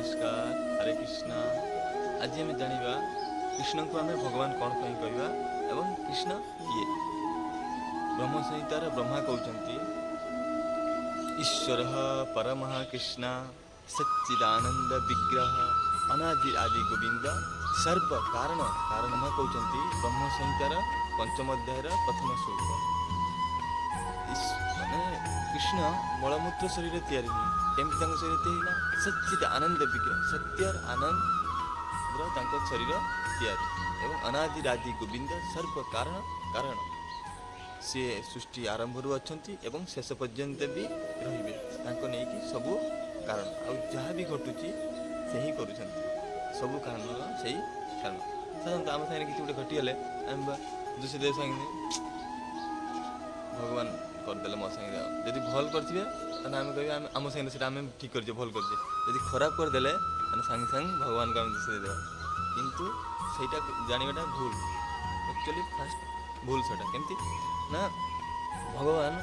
ନମସ୍କାର, ହରେ କୃଷ୍ଣ। ଆଜି ଆମେ ଜାଣିବା କୃଷ୍ଣଙ୍କୁ ଆମେ ଭଗବାନ କ'ଣ ପାଇଁ କହିବା ଏବଂ କୃଷ୍ଣ କିଏ। ବ୍ରହ୍ମ ସଂହିତାର ବ୍ରହ୍ମା କହୁଛନ୍ତି, ଈଶ୍ୱର ପରମଃ କୃଷ୍ଣ ସଚ୍ଚିଦାନନ୍ଦ ବିଗ୍ରହ ଅନାଦି ଆଦି ଗୋବିନ୍ଦ ସର୍ବ କାରଣ କାରଣ। ବ୍ରହ୍ମା କହୁଛନ୍ତି, ବ୍ରହ୍ମ ସଂହିତାର ପଞ୍ଚମ ଅଧ୍ୟାୟର ପ୍ରଥମ ଶ୍ଲୋକ। ମାନେ କୃଷ୍ଣ ମଳମୂତ୍ର ଶରୀରରେ ତିଆରି ନୁହେଁ। କେମିତି ତାଙ୍କ ଶରୀର ତିଆରି ହେଲା? ସଚ୍ଚିତ ଆନନ୍ଦ ବିଗ୍ରହ, ସତ୍ୟର ଆନନ୍ଦର ତାଙ୍କ ଶରୀର ତିଆରି ଏବଂ ଅନାଦି ଆଦି ଗୋବିନ୍ଦ ସର୍ବ କାରଣ କାରଣ। ସିଏ ସୃଷ୍ଟି ଆରମ୍ଭରୁ ଅଛନ୍ତି ଏବଂ ଶେଷ ପର୍ଯ୍ୟନ୍ତ ବି ରହିବେ। ତାଙ୍କ ନେଇକି ସବୁ କାରଣ, ଆଉ ଯାହା ବି ଘଟୁଛି ସେ ହିଁ କରୁଛନ୍ତି। ସବୁ କାରଣର ସେଇ କାରଣ। ସାଧାରଣତଃ ଆମ ସାଙ୍ଗରେ କିଛି ଗୋଟେ ଘଟିଗଲେ ଆମେ ବା ଦୋଷ ଦେବ ସାଙ୍ଗେ, ଭଗବାନ କରିଦେଲେ ମୋ ସାଙ୍ଗରେ। ଆଉ ଯଦି ଭଲ କରିଥିବେ, ତାହେଲେ ଆମେ କହିବା ଆମେ ଆମ ସାଙ୍ଗରେ ସେଇଟା ଆମେ ଠିକ୍ କରିଛେ, ଭଲ କରିଛେ। ଯଦି ଖରାପ କରିଦେଲେ, ତାହେଲେ ସାଙ୍ଗେ ସାଙ୍ଗେ ଭଗବାନଙ୍କୁ ଆମେ ଦୋଷ ଦେଇଦେବା। କିନ୍ତୁ ସେଇଟା ଜାଣିବାଟା ଭୁଲ। ଆକ୍ଚୁଆଲି ଫାଷ୍ଟ ଭୁଲ ସେଇଟା କେମିତି ନା, ଭଗବାନ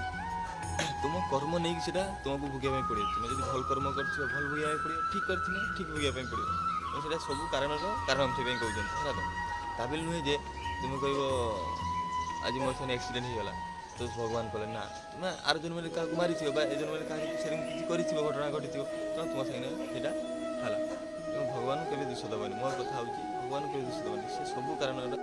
ତୁମ କର୍ମ ନେଇକି ସେଇଟା ତୁମକୁ ଭୋଗିବା ପାଇଁ ପଡ଼ିବ। ତୁମେ ଯଦି ଭଲ କର୍ମ କରିଥିବ, ଭଲ ଭୋଗିବା ପାଇଁ ପଡ଼ିବ। ଠିକ୍ କରିଥିଲେ ଠିକ୍ ଭୋଗିବା ପାଇଁ ପଡ଼ିବ। ତ ସେଇଟା ସବୁ କାରଣର କାରଣ ସେଥିପାଇଁ କହୁଛନ୍ତି, ହେଲା ତ। ତା ବୋଲି ନୁହେଁ ଯେ ତୁମେ କହିବ ଆଜି ମୋ ସାଙ୍ଗରେ ଆକ୍ସିଡେଣ୍ଟ ହେଇଗଲା ତ ଭଗବାନ କଲେ। ନା, ତୁମେ ଆର ଜନ୍ମରେ କାହାକୁ ମାରିଥିବ ବା ଏ ଜନ୍ମରେ କାହାକୁ ସେରକମ କିଛି କରିଥିବ, ଘଟଣା ଘଟିଥିବ, ତ ତୁମ ସାଙ୍ଗରେ ସେଇଟା ହେଲା। ଏବଂ ଭଗବାନଙ୍କୁ କେବେ ଦୋଷ ଦେବନି। ମୋର କଥା ହେଉଛି, ଭଗବାନଙ୍କୁ କେବେ ଦୋଷ ଦେବନି। ସେ ସବୁ କାରଣର